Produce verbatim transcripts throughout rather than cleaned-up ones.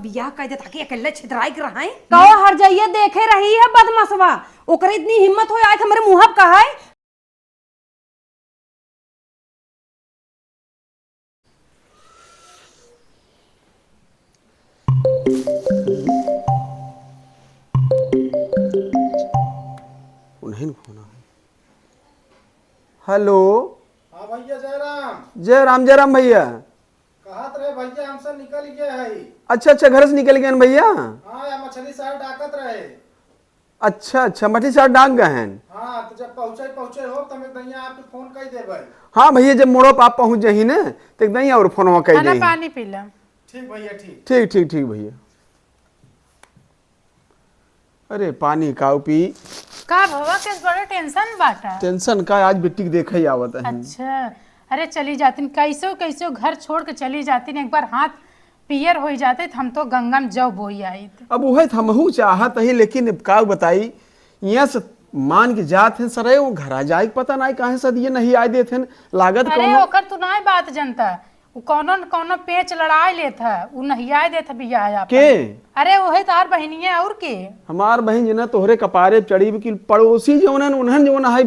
बियाह कइ देत, आके अकेले छितराइ के रहइ। कहो हर जइया देखे रही है बदमाशवा, ओकरे इतनी हिम्मत होइ आइके हमरे मुँह पे कहइ। उन्हीं फोन आ है। हेलो। हाँ भइया, जय राम। जय राम, जय राम भइया। कहत रहे भइया, हमसे निकल गए है। अच्छा, अच्छा, घर से निकल गए हैं भइया। हाँ, या मछली सार डाकत रहे। अच्छा, अच्छा, मछली सार डाक गए हैं। हाँ, तो जब पहुँचे, पहुँचे हो, तो हम एक दइया आपके फोन कइ देबै। हाँ भइया, जब मोड़ो पे आप पहुँच जाही न, तो एक दइया और फोनवा कइ खाना देही। पानी पी ला। ठीक भइया, ठीक। ठीक, ठीक, ठीक भइया। अरे पानी काऊ पी। का भवा, किस बड़ा टेंशन बाटा? टेंशन का, आज बिट्टी के देखइ आवत है। अच्छा, अरे चली जातिन, कैसो कैसो घर छोड़ के चली जातिन, एक बार हाथ पियर होइ जाते त हम तो गंगा में जौ बोइ आइत। अब उहे त हमहू चाहत ही, लेकिन अब का बताई, यहाँ से मान के जात हैं सरे, वो घरा जाए के पता नाहीं काहे सदिये नहीं आए देत हैं, लागत अरे कौनो ओकर तू नाहीं बात जनता, उ कौनो न कौनो पेच लड़ाए लेत है, उ नहीं आए देत है बियाह आपन। के? अरे उहे तार बहिनिया और के? हमार बहिन जना तोहरे कपारे चढ़ी कि पड़ोसी जौन हैं, उन्हन जौन है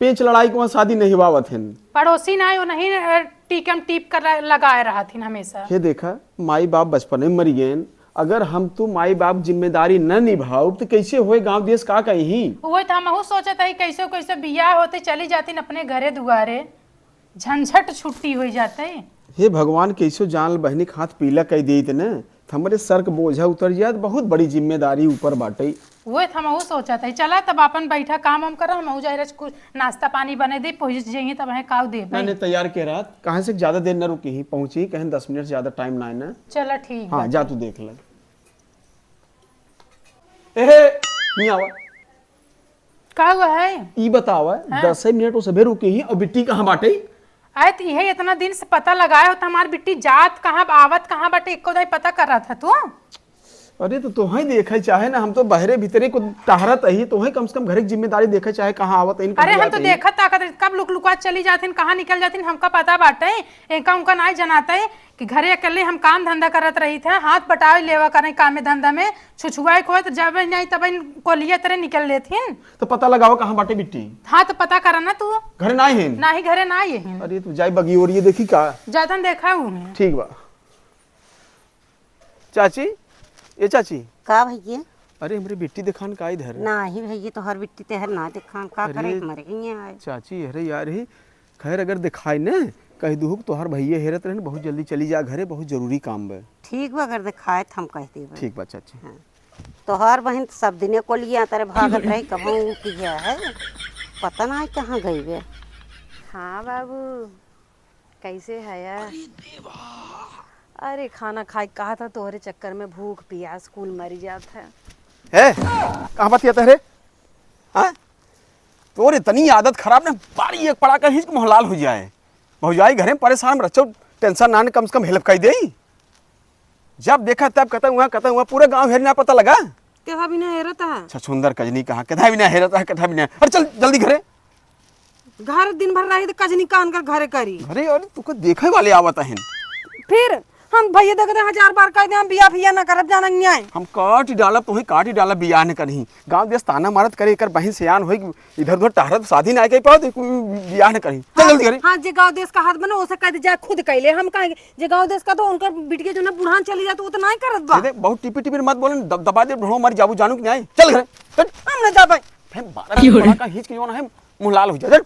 पेच लड़ाई के वहाँ शादी नहीं वावत हैं। पड़ोसी ना, वो नहीं, अ, टीकम टीप कर ल-, लगाए रहत हिन हमेशा। हे देखा, माई बाप बचपने में मरि गएन। अगर हम तू माई बाप जिम्मेदारी न निभाउब, त कैसे होए, गाँव देश का कही? उहे त हमहू सोचत हई, कैसे कैसे बियाह होते चली जातिन अपने घरे दुआरे, झंझट छुट्टी होइ जाते। हे भगवान, कैसे जान बहिनी के हाथ पीला कइ देइत न, त हमरे सर के बोझा उतर जात, बहुत बड़ी जिम्मेदारी ऊपर बाटे। उहे त हमहू सोचत हई। चला तब आपन बैठा काम वाम करा, हमहू जाए रच कुछ नाश्ता पानी बने दे, पहुँच जाइए तब है काऊ देबे। नहीं, नहीं, तैयार के रात, कहाँ से ज्यादा देर न रुकी ही, पहुँची, कहें दस मिनट से ज्यादा टाइम ना है ना। चला ठीक हाँ, बा। जा तू देख ले। एहे, नहीं आवा। का हुआ है? ई बतावा, हाँ। दस मिनट वो सभे रुकी ही और बिट्टी कहाँ बाटे? आए त इहे इतना दिन से पता लगाए हो त हमार बिट्टी जात कहाँ बा, आवत कहाँ बाटे, एको दाई पता कर रहा था तू? अरे तो तोहई देखे चाहे ना, हम तो बहरे भीतरे को टहरत ही, तोहई कम से कम घरे की जिम्मेदारी देखे चाहे, कहाँ आवत है, अरे हम तो देखत ताकत रही, कब लुक लुका चली जाथिन, कहाँ निकल जाथिन, हमका पता बाटे, इनका उनका नाई जनाते कि घरे अकेले हम काम धंधा करत रही थे, हाथ बटावे लेवा करें कामे धंधा में, छुछुआए खोए तो जब नहीं तब कोलिया तरह निकल लेथिन। तो पता लगावा कहाँ बाटे बिट्टी। हाँ तो पता करा ना तू। घरे नाई है? नाही घरे नाई है। अरे तू जाई बगी ओरिए देखी का। जातन देखा हूँ। ठीक बा। चाची, ए चाची। का भइया? अरे, हमरे बिट्टी देखान का इधर? नाही भइया, तोहर बिट्टी तेहर ना देखान, का अरे, करे के मरे हियाँ आए। चाची, अरे यार, ही, खैर, अगर देखाए न, कह दुहु कि तोहर भइया हेरत रहन, बहुत जल्दी चली जा घरे, बहुत जरूरी काम बा। ठीक बा, अगर देखाए त हम कह देबे। ठीक बा चाची। हाँ। तोहर बहिन त सब दिने कोलिया तरे भागत रही, कबहूँ उठ गया है, पता नाही कहाँ गई बे। हाँ बाबू, कैसे है यार? अरे देवा। अरे खाना खाए कहा था, तोहरे चक्कर में भूख पियास कुल मरी जात है। ए, कहाँ बतियात है रे? हाँ? तोरे इतनी आदत खराब ना, बारी एक पड़ाका हिच के मोहलाल हो जाए। भौजाई घरे में परेशान में रचो, टेंशन ना, कम से कम हेल्प कर दे। जब देखा तब कहता हुआ, कहता हुआ, पूरे गाँव हेरना पता लगा। केधा बिना हेरत है? छछुंदर कजनी कहाँ, केधा बिना हेरत है, केधा बिना। अरे चल जल्दी घरे। घर दिन भर रही त कजनी कान कर घरे करी। अरे, अरे, तुका देखे वाले आवत हन। फिर हम भइया देखे त हजार बार कह दे, हम बियाह फियाह ना करब, जाना नहीं आए। हम काट डालब, तोहे काट डालब, बियाह न करही। गाँव देश ताना मारत करे, एकर बहिन सियान होई, इधर उधर टहरत, शादी ना कइ पावत, बियाह न करही। चल जल्दी करे। हाँ, जे गाँव देश का हाथ बने, ओसे कह दे, जा खुद कह ले। हम कहेंगे, जे गाँव देश का तो उनकर बिटिया जो ना बुढ़ान चली जात, वो तो नहीं करत बा। दे, बहुत टिपी टिपी मत बोले, दब-, दबा दे, बुढ़ो मर जाबू, जानू कि नहीं? चल घरे, चल। हम ना जाबे। फिर बारह की हो रही? पड़ाका हिच के जो ना है, मुँह लाल हो जाए।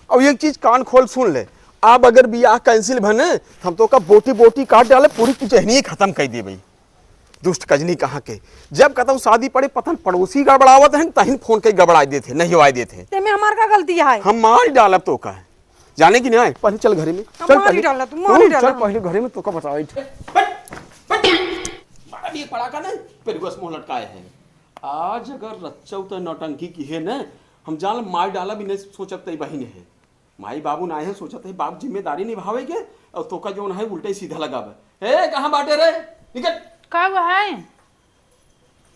अब एक चीज कान खोल सुन ले, अब अगर बियाह cancel भने, हम तोका बोटी बोटी काट डाले, पूरी की चहनिए खत्म कर देबे। दुष्ट कजनी कहाँ के, जब कतहु शादी पड़े, पतन पड़ोसी गड़बड़ावत हैं, तहिन फोन कइ गड़बड़ाइ देत हैं, नहीं होवाइ देत हैं। तेमे हमार का गलती है? हम मार डालब तोका। जाने कि नहीं आए? पहले चल घरे में। हम चल मार ही पहले। डाला, तू मार ही हम्म, डाला। चल पहले घरे में तोका बताई। बट, बट, बट। मारा भी एक पड़ाका नहीं, पेरुआ से मुँह लटकाए हैं। आज अगर रच्चौ त नौटंकी किहे न, हम जान मार डाला भी नहीं सोचत तई बहिन है। माई बाबू ना है सोचत है, बाप जिम्मेदारी निभावे के, और तोका जौन है उल्टे सीधा लगावे। ए, कहाँ बाटे रे? निकल। का हुआ है?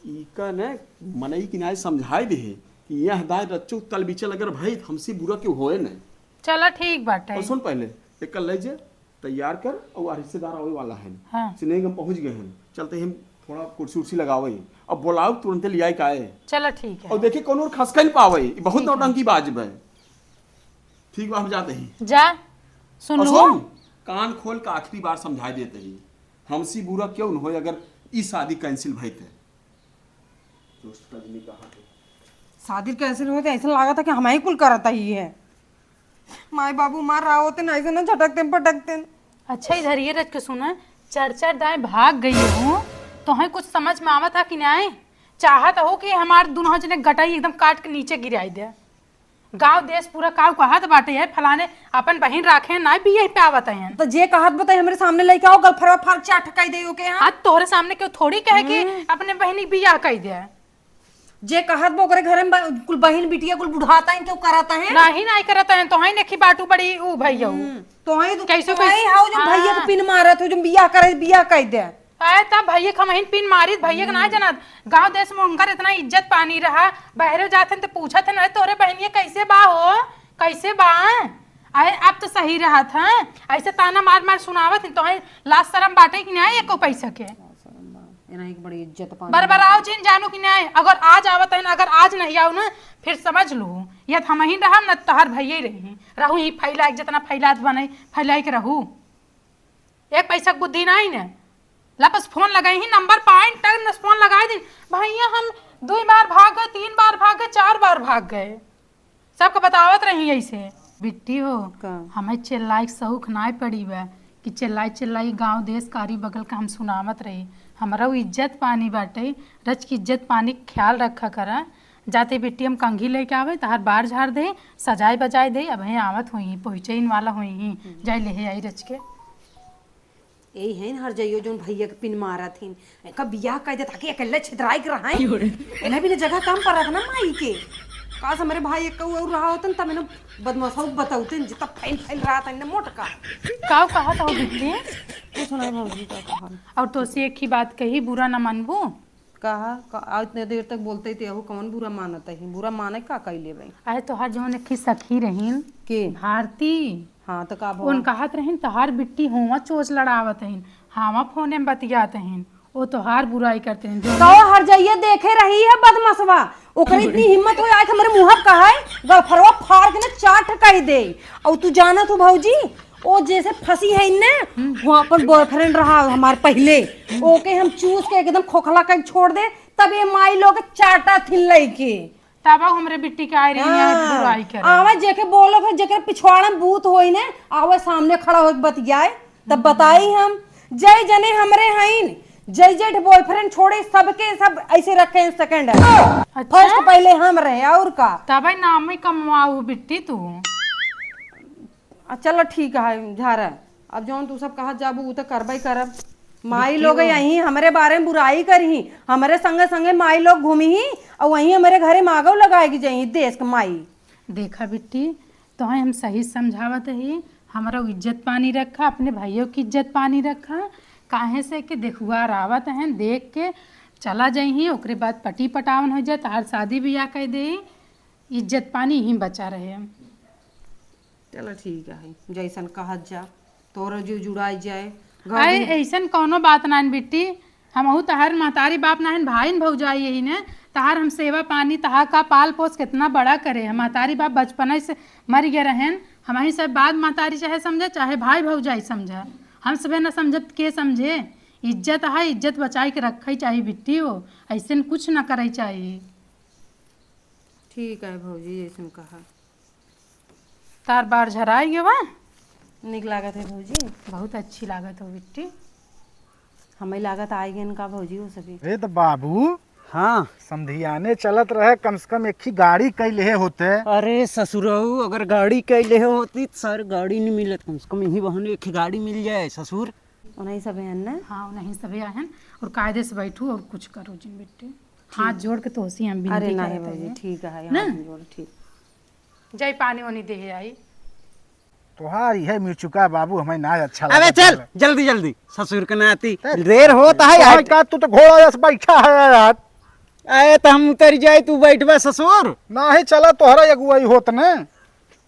इका न मनई की नाई समझाए दे है कि यह दाय रच्चो तल बीचे लगर भाई, हमसे बुरा क्यों होए न। चला ठीक बाटे। और सुन पहले, एक कल ले जे। तैयार कर, और रिश्तेदार आवे वाला है। हाँ। सिनेमा हम पहुँच गए हैं, चलते ही हम थोड़ा कुर्सी उर्सी लगावे, अब बोलाओ तुरंते ले आए का है। चलो ठीक है। और देखिए कौनो और खसका नहीं पावे, ये बहुत ठीक है। नौटंकी बाज बे। ठीक बा, हम जाते ही। जा, सुन और लो। सुन, कान खोल के आखिरी बार समझाई देते ही, हमसे बुरा क्यों न होए अगर ई शादी cancel भई ते। दोस्त रजनी कहाँ है? शादी cancel होते ऐसा लगा था कि हमारी कुल करता ही है। माई बाबू मार रहा होते ना, ऐसे ना झटकते पटकते। अच्छा, इधर ये रख के सुना, चार चार दाएं भाग गई हूँ, तो है कुछ समझ में आवत है कि नहीं? चाहत हो कि हमार दुनों जने गटाई एकदम काट के नीचे गिराई दे। गांव देश पूरा काव कहत बाटे है, फलाने अपन बहिन राखे ना भी यही पे आवत है। तो जे कहत बताई हमरे सामने लेके आओ, गलफरवा फार चाट कह दे ओके। हाँ। आज तोहरे सामने क्यों थोड़ी कहे कि हम्म। अपने बहिनी बियाह कह दे। जे कहत बा ओकरे घरे में ब-, कुल बहिन बिटिया कुल बुढ़ाता है, क्यों कराता है? नाही, नाही करत है, तो है नेखी बाटू बड़ी ऊ भैया ऊ। हम्म, तो है तो, कैसे तो कैसे? है हाउ जो हाँ। भैया के पिन मारत हो, जो बियाह करे, बियाह कह दे। आए तब भैया के हमहिन पिन मारित, भैया के ना हम्म। जानत। गांव देश में उनकर इतना इज्जत पानी रहा, बहरे जात हन तो पूछत हन, "अरे तोहरे बहनिया कैसे बा हो, कैसे बा?" अरे अब तो सही रहत है, ऐसे ताना मार मार सुनावत हन, तो है लाज शरम बाटे कि ना एको पैसा के? एना एक बड़ी इज्जत पानी। बरबराओ जिन जानू कि नहीं, अगर आज आवत है ना, अगर आज नहीं आओ ना, फिर समझ लो, या तो हमहिन रहम ना तोहर भैया ही रही, रहू ही फैला के जितना फैलात बने, फैला के रहू। एक पैसा के बुद्धि नहीं ने। ला बस फोन लगाई ही, नंबर पाइन टक न फोन लगाई दिन। भैया हम दो बार भाग गए, तीन बार भाग गए, चार बार भाग गए। सबके बतावत रही ऐसे। बिट्टी हो, का? हमें चिल्लाई के शौक नाय पड़ी बा कि चिल्लाई चिल्लाई गांव देश कारी बगल का हम सुनावत रही। हमरा उ इज्जत पानी बाटे, रच की इज्जत पानी के ख्याल रखा करा। जाते बिट्टी हम कंघी लेके आवे, तहार बार झाड़ दे, सजाए बजाए दे, अब हैं आवत होई, पहुँचे इन वाला होई ही, जाए लेहे आई रच के। यही है हर जइयो जोन भैया के पिन मारत हिन। एका बियाह कह देता कि अकेले छितराई के रहाई। क्यों रे? इन्हें भी ने जगह काम पर रखना माई के। काश हमरे भाई एक और रहा होतन तब इन्हें बदमाशा को बताउतन जितना फैल फैल रहा था इन्हें मोटका। काव कहा था वो बिट्टी? कुछ नहीं भौजी का कहा। और तो से एक ही बात कही, बुरा न मानबू। कहा, क-, आ इतने देर तक बोलते ही ते अहू कौन बुरा मानत ही? बुरा माने का कइले बई? अरे तोहार जौन एक ही सखी रहीन, के? भारती। हाँ, तो का भवा? उन कहत रहीन, "तोहार बिट्टी हुआं चोच लड़ावत हईन, हावा फोने में बतियात हईन, ओ तोहार बुराई करते हईन।" जो तो हर जइया देखे रही है बदमसवा, ओकर इतनी हिम्मत हो आज हमरे मुँह पे कहे, गलफरवा फाड़ के ना चाट कह दे। और तू जानत हो भौजी, ओ जैसे फंसी है इन्ने, हम्म। वो अपन boyfriend रहा हमार पहले, हम्म। ओके हम चूस के एकदम खोखला कर छोड़ दे, तब ये माई लोग चाटा थिन लइके। तब हमरे बिट्टी के आए रही है हाँ। बुराई करे। आवे जेके बोलो फिर जेकरे पिछवाड़ा में बूत होई ने, आवे सामने खड़ा होके बतियाए, तब हम्म। बताई हम। जय जने हमरे हईन, जय जेठ boyfriend छोड़े, सबके सब ऐसे रखे हैं second। अच्छा? First पहले हम रहे, और का? तब नाम ही कमवाऊ बिट्टी तू। आ, चलो ठीक है, झारा, अब जौन तू सब कहत जाबू, उ तो करबे करब। माई बिट्टी लोग हो। यहीं हमरे बारे में बुराई करही, हमरे संगे संगे माई लोग घूमही, और वहीं हमरे घरे मागो लगाए के जइही देश के माई। देखा बिट्टी, तोहे हम सही समझावत ही, हमरा इज्जत पानी रखा, अपने भाइयों की इज्जत पानी रखा, काहे से कि देखुआर आवत हैं, देख के चला जइही, ओकरे बाद पटी पटावन हो जाए, तहार शादी बियाह कर दे, इज्जत पानी यहीं बचा रहे। चलो ठीक है, जैसन कहत जा, तोरो जीव जुड़ाई जाए। घर आए, दिन ऐसन कौनो बात नाइन बिट्टी, हमहू तहार महतारी बाप नाइन, भाई न भौजाई यही ने, तहार हम सेवा पानी, तहार का पाल पोस कितना बड़ा करे। हम महतारी बाप बचपन से मर गए रहन, हमही सब बात महतारी चाहे समझा, चाहे भाई भौजाई समझा, हम सभे न समझब के समझे। इज्जत है, इज्जत बचाई के रखे चाही बिट्टी हो, ऐसन कुछ न करे चाही। ठीक है भौजी, जैसन कहा। तार बार झराई गवा। निक लागत है भौजी। बहुत अच्छी लागत हो बिट्टी। हमें लागत आई गन का भौजी हो सभी। ए तो बाबू, हाँ। समधियाने चलत रहे, कम से कम एक ही गाड़ी कई लेहे होते। अरे ससुरऊ, अगर गाड़ी कई लेहे होती तो सर गाड़ी नहीं मिलत, कम से कम यही बहाने एक ही गाड़ी मिल जाए ससुर। उन्हीं सभे हन ना? हाँ, उन्हीं सभे आए हन। और कायदे से बैठू और कुछ करो जिन बिट्टी। हाथ जोड़ के तोहसी हम अरे विनती नहीं करत भौजी, हई। ठीक है, ना? हाथ जोड़, ठीक। जाई पानी वानी देहे आई। तोहार इहे मिर्चुका बाबू हमें ना अच्छा अबे लागत चल, है। जल्दी जल्दी, ससुर के नाती। ए, देर होत है तोहार आज। का तू तो घोड़ा जस बैठा है यार। अरे तो हम उतर जाए, तू बैठबा ससुर। नाही चला, तोहरा अगुवाई होत न।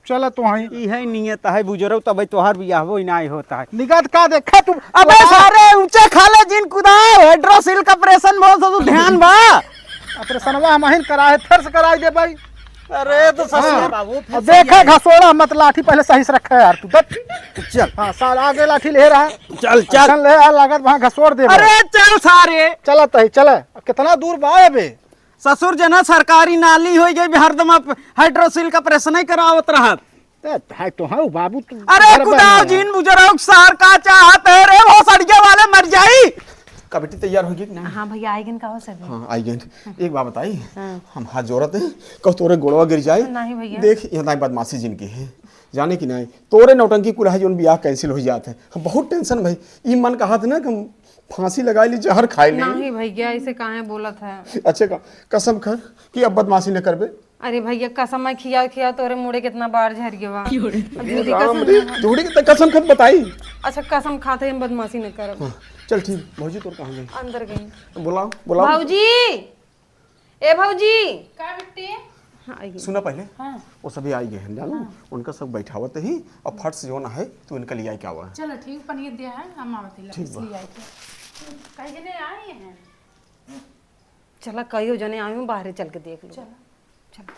चला तो वहीं। इहे नियत है बुजरऊ, तबे तोहार बियाहवो ही नाहीं होत है। निगत का देखा तू? अबे सारे ऊंचे खाले जिन कुदाओ, हाइड्रोसिल का ऑपरेशन बहुत तो ध्यान बा। ऑपरेशनवा हम अहिन कराए, फिर से कराई दे भाई। अरे तो ससुर हाँ। बाबू, फिर अब से देखा आई। घसोड़ा मत, लाठी पहले सही से रखा यार तू। दत। चल। हाँ, साल आगे लाठी ले रहा। चल, चल। Action ले यार, लागत वहाँ घसोड़ दे भाई। अरे चल सारे। चला तही, चला। अब कितना दूर बा अबे? ससुर जना सरकारी नाली होइ गई, हरदम आप हाइड्रोसिल का ऑपरेशन ही करावत रहत। ए, है तो है बाबू, तू अरे बराबर कुदाओ नहीं है। जिन बुजरऊ, सार का चाहत है रे, वो सड़िया वाले मर जाई। का बेटी तैयार हो गई कि नहीं? हाँ भैया, आई गन का हो सभी? हाँ, आई गई। एक बात बताई, हाँ। हम हाथ जोड़त हैं, कहूँ तोरे गोड़वा गिर जाए। नहीं भैया। देख, ये नहीं बदमाशी जिनकी है, जाने कि नहीं, तोरे नौटंकी कुल है, जोन बियाह cancel हो जात है। हम बहुत tension भाई, ई मन कहत ना कि हम फांसी लगाई ली, जहर खाई ली। नहीं भैया, ऐसे काहे बोलत है? अच्छा का, कसम खा कि अब बदमाशी न करबे। अरे भैया, कसम है, खिया खिया तोरे मुड़े कितना बार झर गवा। अब झूठी राम कसम रे, है। झूठी की तो कसम खत बताई। अच्छा, कसम खाते हम बदमाशी न करब। हाँ, चल ठीक, भौजी तोर कहाँ गई? अंदर गई। बुलाओ, बुलाओ। भौजी, ए भौजी। का बिट्टी? हाँ, आई गई। सुना पहले, हाँ। वो सभी आई गए हैं, जानो? हाँ। उनका सब बैठावत ही और फट से जोन है, तू इनका ले आई क्या हुआ? चलो ठीक, पनीर दिया है, हम आवत ही, ठीक बा। ले आई के। कई जने आए हैं? चला, कईयो जने आए हूँ, बाहरे चल के देख लो। चला। चला।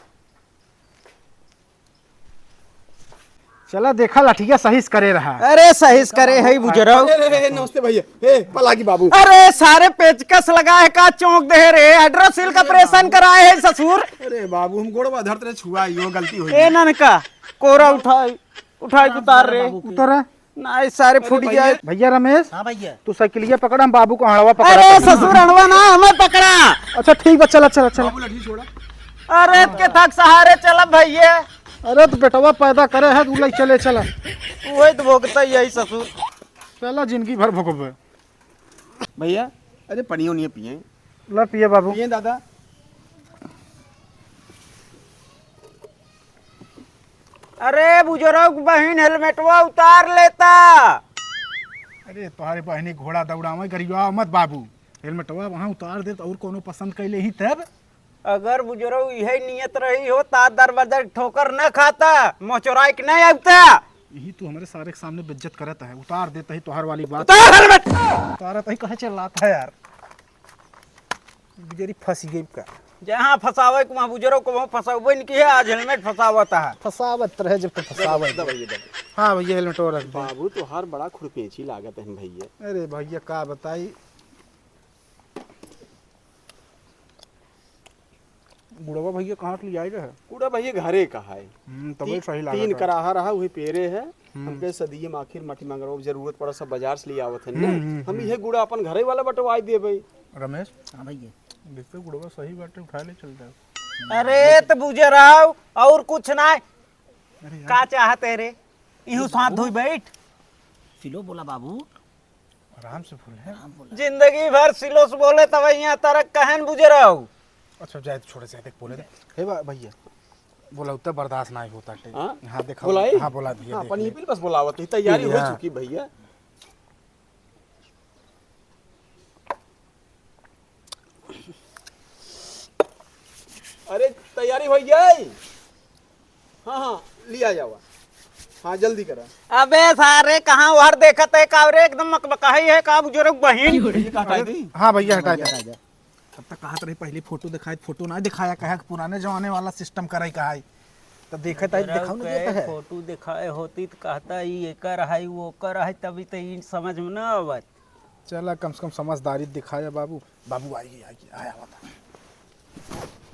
चला देखा, लठिया सही से करे रहा। अरे, सही से करे है, बुजरऊ। अरे, अरे, अरे, नमस्ते भैया। ए, पलागी बाबू। अरे, सारे पेचकस लगा है का, चौंक दे रे, हाइड्रोसिल का ऑपरेशन कराए है ससुर। अरे बाबू, हम गोड़वा धरत रहे, छुआ, यो गलती हो ए, गई। ननका, कोरा उठाई, उठाई के उतार रे। उतारा। नहीं, सारे अरे फूट भैया। जाए। भैया रमेश, हाँ भैया। तू साइकिलिया पकड़ा, हम बाबू को हड़वा पकड़ा अरे था। ससुर, हड़वा ना, हमें पकड़ा। अच्छा ठीक बा, चला, चला, चला। बाबू लठी छोड़ा। अरे के थक सहारे चला भैया। अरे तो बेटवा पैदा करे है, तू ले चले, चला। वही तो भोगता ही है ससुर। चला, जिंदगी भर भोगबे। भैया, अरे पनियो नहीं पिए। ला पिए बाबू। पिए दादा। अरे बुजुर्ग बहिन, हेलमेटवा उतार लेता। अरे तोहरे बहिनी घोड़ा दौड़ावे गरियावा मत बाबू, हेलमेटवा वहाँ उतार दे तो और कोनो पसंद कैले ही तब। अगर बुजुर्ग इहे नियत रही हो ता दरवाजा ठोकर न खाता, मोचराइक न आवता। यही तू हमरे सारे के सामने बेइज्जत करत है। उतार देता ही तोहार वाली बात। उतार हेलमेट। उतारत ही कहे चिल्लात है यार। बिजरी फंस गई का? जहाँ फंसावे के वहाँ बुजुर्ग को वहाँ फंसावे नहीं किहे, आज हेलमेट फंसावत है। फंसावत रहे जब तो फंसावत। दे भैया, दे। हाँ भैया, हेलमेट और रख दे। बाबू तोहार बड़ा खुरपेची लागत है भैया। अरे भैया का बताई, गुड़वा भैया कहाँ से ले आए रहे? गुड़ा भैया घरे का है। हम्म, तबे ती-, सही लागत तीन है। कराहा रहा, वही पेरे है। हम्म। हमके सदिये में आखिर माटी मंगरवा जरूरत पड़ा, सब बाजार से ले आवत है ना। हम्म, हम्म, हम हम्म। इहे गुड़ा अपन घरे वाला बटवाई देबे। रमेश। हाँ भैया। देखते गुड़वा सही बाटे, उठा ले चल जाओ। अरे तो बुझे रहो और कुछ ना। अरे यार। का चाहते रे? इहू साथ धोई बैठ। सिलो बोला बाबू। आराम से बोले। आराम बोला। जिंदगी भर सिलोस बोले तब यहाँ तरक कहन बुझे रहो। अच्छा, जाए तो छोड़े, जाए, देख, बोले दे। हे बा-, भैया, बोला उतना बर्दाश्त नहीं होता टे। हाँ? हाँ, देखा, बोलाई? हाँ, बोला दिया, हाँ, देख पनीर ले। पील बस बोलावत ही, तैयारी पील, हो हाँ। चुकी भैया। अरे, तैयारी हो गई? हाँ, हाँ, लिया जावा। हाँ, जल्दी करा। अबे सारे, कहाँ ओहर देखत है का रे? एकदम मकबकाही है का, बुजुर्ग बहिन? ये का हटाई दी? हाँ भैया, हटा दे। तब तक कहत रही, पहले फोटो दिखाए, फोटो ना दिखाया, कहा कि पुराने जमाने वाला सिस्टम कराई, कहा है। तो देखत आई, बुजुर्ग दिखाओ ना, के देता है। फोटो दिखाए होती तो कहता, "ई एकर है, वो ओकर है", तभी तो ई समझ में ना आवत। चला, कम से कम समझदारी दिखाया बाबू। बाबू, आई, आई, आया हुआ था।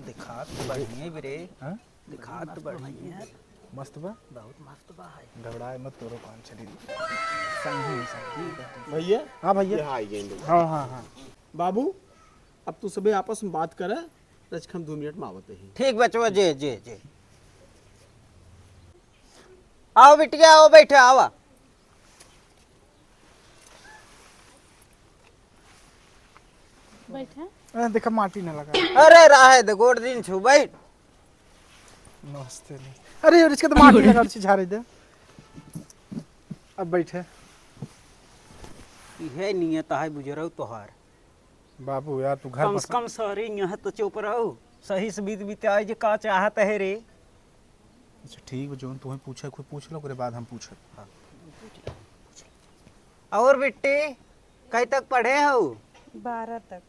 दिखात तो बढ़िया बे रे। हाँ? दिखात तो बढ़िया। मस्त बा? बहुत मस्त बा है। घबराए मत, तोरो काम चली। संगी, संगी। भैया? हाँ भैया। ये हाँ, ये लो। हाँ, हाँ, हाँ। बाबू, अब तू सबे आपस में बात करे, रचक हम दो मिनट में आवत ही। ठीक बचवा, जे, जे, जे। आओ बिटिया, आओ, बैठे, आवा। बैठा। अरे, देखा, माटी ना लगा। अरे, रहे दे, गोड़ दिन छू, बैठ। नमस्ते नहीं। अरे, यार, इसके तो माटी लगा, अच्छी झारे दे। अब बैठे। इहे नियत है बुजुर्ग तोहार। बाबू यार, तू घर कम से बसा- कम सारे यहाँ तो चुप रहो। सही से बीत बीत आए जे का चाहत है रे। अच्छा ठीक बा, जौन तुहें पूछे कोई पूछ लो, ओकरे बाद हम पूछब। हाँ। और बिट्टी, कई तक पढ़े हो? बारह तक।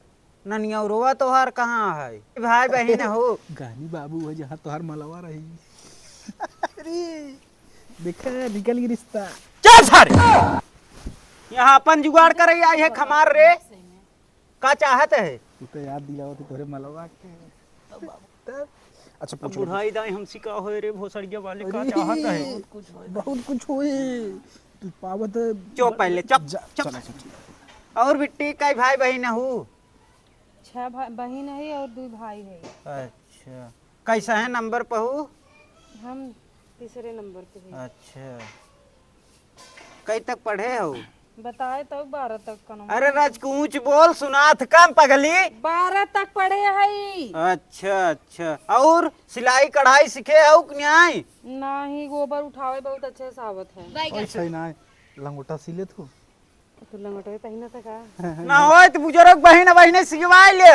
ननियौरवा तोहार कहाँ है? भाई बहिन हो? गानी बाबू है, जहाँ तोहार मलवा रही। अरे, देखा, निकल गई रिश्ता। चल सारे। यहाँ अपन जुगाड़ करे आई है खमार रे। का चाहत है? तू तो याद दिलावत है तोहरे मलवा के। तब, अच्छा, अब पूछ लो। बुढ़ाई दाई हमसे का होए रे भोसड़िया वाले, का अरे, चाहत है? बहुत कुछ होए। तू पावत है। चुप पहले, चुप, जा, चुप। चल, अच्छा, ठीक है। और बिट्टी, कई भाई बहिन हू? छह भा-, बहिन है और दो भाई है। अच्छा, कैसा है नंबर पहू? हम तीसरे नंबर पे है। अच्छा, कई तक पढ़े हो? बताए तो बारह तक कनो। अरे राजकूंच बोल, सुनात कम पगली। बारह तक पढ़े हई। अच्छा, अच्छा। और सिलाई कढ़ाई सीखे हो कि नहीं? नहीं, गोबर उठावे बहुत अच्छे से आवत है। वैसे ही ना, लंगोटा सी लेत हो? तू लंगोटवे पहिनत है का? ना होए तो बुजुर्ग बहिन, बहिने सिखवाए ले।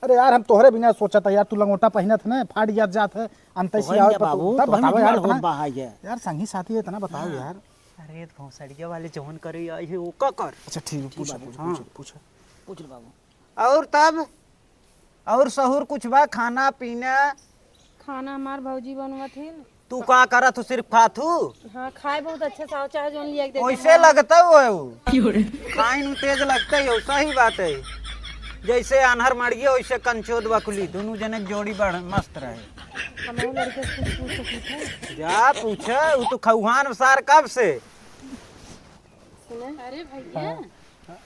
अरे यार, हम तोहरे बिना सोचत है यार, तू लंगोटा पहिनत है ना, फाट जात जात है, अंतै से तोहन आवे के पर तू बाबू, तब तोहन बताओ यार, बिमार होत इतना बा है ये। यार, संगी साथी है, इतना बताओ हाँ। यार। अरे, भोसड़िया वाले जौन करे आई है, वो का कर? अच्छा, ठीक है, ठीक पूछो, बाबू। पूछो, हाँ। पूछो, पूछो। पूछ लो बाबू। और तब? और सहूर कुछ बा, खाना पीना? खाना हमार भौजी बनवत हिन। तू का करत हो, सिर्फ खात हू? हाँ, खाए बहुत अच्छे से, चाहे जौन लिया के दे दे। वैसे लगता हो उ। खाइन में तेज लगता है, सही बात है। जैसे आन्हर मड़िए, वैसे कंचोद बकुली, दोनों जने के जोड़ी बढ़ मस्त रहे। हम वो लड़के से कुछ पूछ सकते हैं? जा पूछे, वो तो खौहान सार कब से। सुने? अरे भैया, हाँ।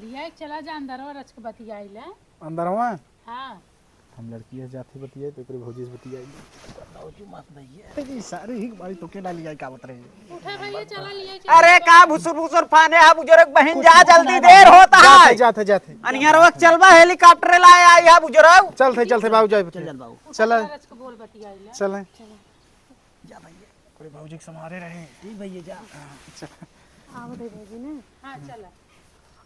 लिया एक चला जा अंदरवा रच के बतियाई ले। अंदरवा? हाँ। हम लड़की से जाते बतियाई तो ओकरे भौजी से बतियाई। भौजी मत भैया। अरे सारे ही बारी तो के डाली आई का बत रहे। उठा भैया, चला लिया चला। अरे का भुसुर भुसुर फाने हा बुजुर्ग बहिन, जा जल्दी, देर होता है। जाते, जाते, जाते। अनियरवा चलबा हेलीकॉप्टर ला आई हा बुजुर्ग। चलते, चलते बाबू जाए। चल, चल बाबू। चला। रच के बोल बतियाई ले। चले। चला। जा भैया। अरे भौजी के समारे रहे। ठीक भैया, जा। हाँ, चल। आवा दे भौजी ने। हाँ, चला।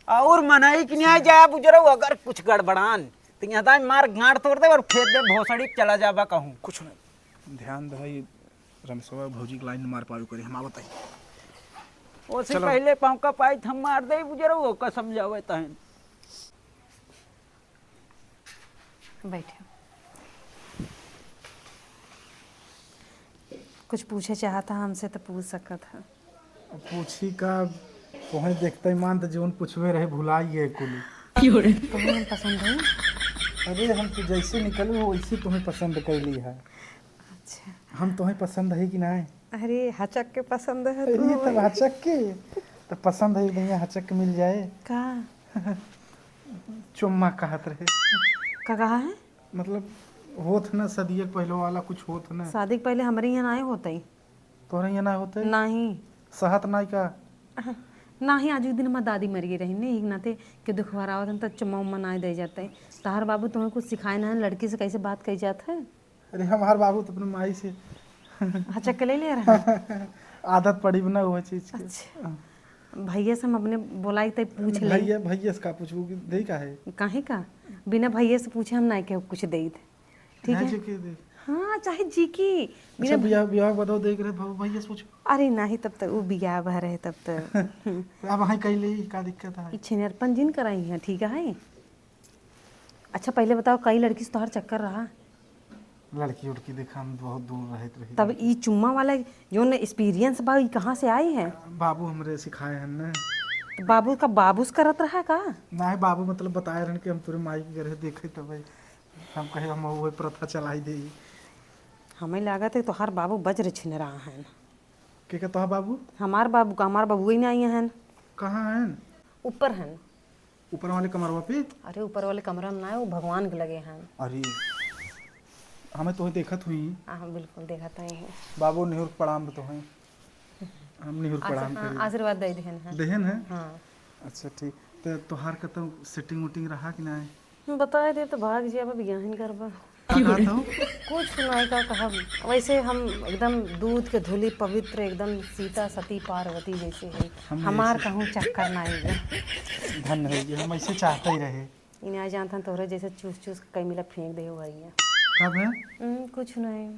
और मनई के न्याय जाए बुजुर्ग, अगर कुछ गड़बड़ान, तो यहाँ दाई मार गांड तोड़ दे और फेंक दे भोसड़ी, चला जाबा कहूँ। कुछ नहीं, ध्यान दे, रमेशवा भौजी के लाइन मार पावे करे, हम आवत है। ओसे चलो। पहले पाँव का पाई थम मार दे बुजुर्ग, ओका समझावे तहन। बैठे। कुछ पूछे चाहता हमसे तो पूछ सकत है। अब पूछी का, तोहें देखते ही मान तो जौन पूछवे रहे भुलाई गए कुली। क्यों रे? तुम्हें हम पसंद है? अरे हम तो जैसे निकलू हो वैसे तुम्हें पसंद कैली है। अच्छा। हम तुम्हें पसंद है कि नहीं? अरे हचक के पसंद है अरे तू। तब हचक के, तो पसंद है भैया हचक के मिल जाए। का? चुम्मा कहत रहे। का कहा है? मतलब होत ना सदिया के पहले वाला कुछ होत ना। शादी के पहले हमरे यहाँ ना होता ही। तोहरे यहाँ ना होते? नहीं। सहत नाई का? नाही, आज एक दिन हमार दादी मर गई रही ने, एक नाते के दुख भरावत हन, त चुम्मा उम्मा नाई दे जाते। तहार बाबू तुम्हें कुछ सिखाए ना है, लड़की से कैसे बात कही जात है? अरे हमार बाबू तो अपने माई से हचक के ले लिया रहा। आदत पड़ी बना वो चीज के। अच्छा। हाँ। भैया से हम अपने बोलाई त पूछ ले। भैया, भैया से का पूछबू कि दे का है? काहे का? बिना भैया से पूछे हम नाई के कुछ देत। ठीक है? जी के दे। हाँ, चाहे जी की। अच्छा, बिना बियाह, बियाह के बाद देख रहे बाबू भैया से पूछो। अरे नाही, तब तो वो बियाह भा रहे तब तो। अब वहाँ कह ले, का दिक्कत है? ई छिनरपन जिन कराई है, ठीक है? अच्छा, पहले बताओ, कई लड़की से तोहर चक्कर रहा? लड़की उड़की देखा, हम बहुत दूर रहत रही। तब ई चुम्मा वाला जो न experience बा, ई कहाँ से आई है? बाबू हमरे सिखाए हैं ना। तो बाबू का बाबू से करत रहा का? नाही, बाबू मतलब बताए रहन कि हम तोरे माई के घरे देखे तब हम कहे हम वो प्रथा चलाई दे। हमें लागत है तोहार बाबू बज्र छिनरा हैं। के का तोहार बाबू? हमार बाबू का, हमार बाबू ही नहीं हैं। कहाँ हैं? ऊपर हैं। ऊपर वाले कमरवा पे? अरे ऊपर वाले कमरा में ना है, वो भगवान के लगे हैं। अरे हमें तोहे देखत हुई। हाँ, हम बिल्कुल देखत हैं। बाबू निहुर के प्रणाम तो हैं। हम निहुर के आशीर्-, प्रणाम हाँ, करी। आशीर्वाद दे देहन हैं। देहन हैं? हाँ। अच्छा ठीक। तो तोहार कतौ setting वोटिंग रहा कि ना? बताए दे तो भाग जिया, अब बियाहिन करबा। का कहत हो? कुछ नहीं, का कहब। वैसे हम एकदम दूध के धुली पवित्र, एकदम सीता सती पार्वती जैसे है। हम हमार ऐसे कहूँ चक्कर नहीं है। धन्य हो गए, हम ऐसे चाहते ही रहे। इन्हें आ जानता तोहरे जैसे चूस चूस के कई मिला फेंक दे हो भैया। कब है? हम्म, कुछ नहीं।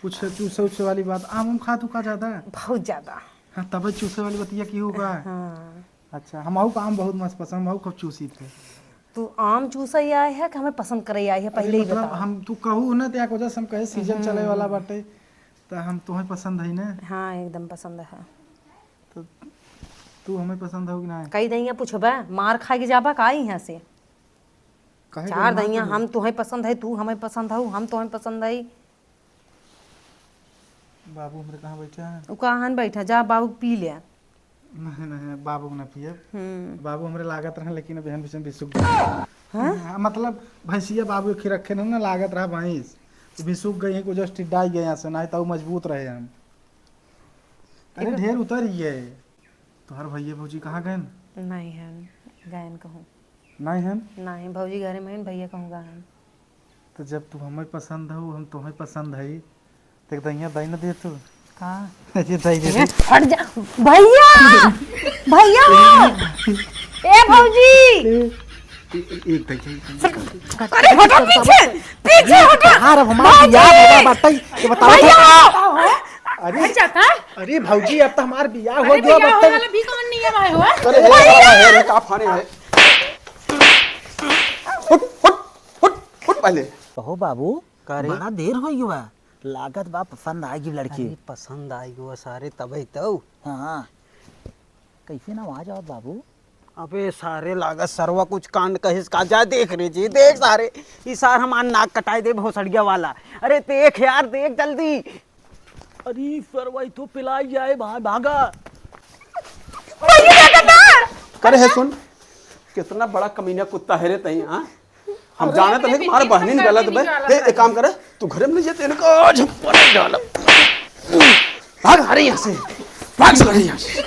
कुछ चूसे उसे वाली बात, आम उम खात हू का ज्यादा? बहुत ज्यादा। हाँ, तबे चूसे वाली बतिया की होगा। हाँ। अच्छा, हमहू का आम बहुत मस्त पसंद, हमहू खूब चूसी थे। तू आम चूसे ही आए है कि हमें पसंद करे आए है, अरे पहले ही मतलब, बता। हम, तू कहू ना, तो एक वजह से हम कहे सीजन चले वाला बाटे, तो हम तुम्हें पसंद है ना। हाँ, एकदम पसंद है। तो तू हमें पसंद हो कि ना? कई दहिया पूछबा, मार खा के जाबा का यहाँ से? काहे चार के मार दहिया के हम तुम्हें पसंद है, तू हमें पसंद हो, हम तुम्हें पसंद है। बाबू हमरे कहाँ बैठा है? उ कहाँ बैठा, जा बाबू पी ले। नहीं, नहीं, बाबू के ना पियब। हम्म। बाबू हमरे लागत रहे, लेकिन अब एहन बीच में बिसुक गए। हाँ? हाँ, मतलब, भैंसिया बाबू के रखे ना, ना लागत रहा भैंस, तो बिसुक गई है, को जस्ट डाई गए यहाँ से, नहीं तो उ मजबूत रहे हम। अरे, एक ढेर उतर ही है। तोहर भैया भौजी कहाँ गएन? नहीं है, गएन कहूँ। नहीं है? नहीं, भौजी घरे में है, भैया कहूँ गएन। तो जब तू हमें पसंद हो, हम तुम्हें पसंद है, तो एक दहिया दही न दे तू। का? ये दही दे ए, दे। हट जा। भैया! भैया! ए भौजी! ए, ए, एक दही, एक दही। अरे हटो पीछे! पीछे हटो! यार, अब हमार भौजी! बियाह होगा, बताई, ये बताओ भैया! तो। अरे, भैया का? अरे भौजी, अब तो हमार बियाह हो अरे गया, बियाह बताई। होगा, अभी कौन नहीं है भाई हो? अरे, अरे, अरे, अरे, का फाने है? उठ, उठ, उठ, उठ पहले। कहो बाबू, का रे? बड़ा देर हो गया। लागत बा पसंद आएगी लड़की। अरे पसंद आएगी वो सारे तबे तो। हाँ। कैसे ना वहाँ जाओ बाबू? अबे सारे लागत सरवा कुछ कांड कहिस का, जा देख रे जी, देख सारे, ई सार हमार नाक कटाए दे भोसड़िया वाला। अरे देख यार, देख जल्दी। अरे सरवा ई तो पिलाई जाए भाई, भागा। करे है सुन, कितना बड़ा कमीना कुत्ता है रे तई, हाँ? हम अरे, जानत अपने नहीं कि हमारे पीछे बहनिन समझा गलत के बे। निकाला हे, था। एक काम करे, तू घरे में ले जाते इनका आज हम पटक डालब। भाग, हरे यहाँ से। भाग, सारे यहाँ से।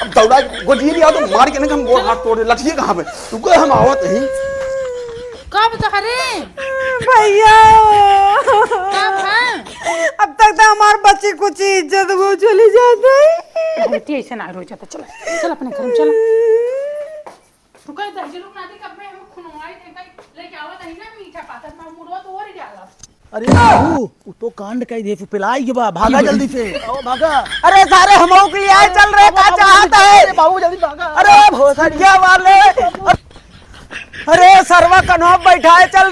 अब दौड़ा के गोदिए लिया तो मार के इनका हम गोड़ हाथ तोड़ दे। लठिए कहाँ पे? रुको, हम आवत नहीं। कब तो हरे? भैया। कब है? अब तक तो हमार बची कुची इज्जत वो चली जात है। अरे, ऐसे ना रो जाता। चलो, चल अपने घर में चलो। तू कहे दर्जनों नाती कब में हम खुनवाई थे, कहीं लेके आवत है ना मीठा पाता, मार मुड़वा तो और ही डाला। अरे बाबू, उ तो कांड कई दे, तू पिलाई के बा, भागा जल्दी से, आओ भागा। अरे सारे हमहू के लिए आए चल रहे, का चाहत है? अरे बाबू जल्दी भागा। अरे भोसड़िया वाले, अरे सरवा कन्हो बैठाए चल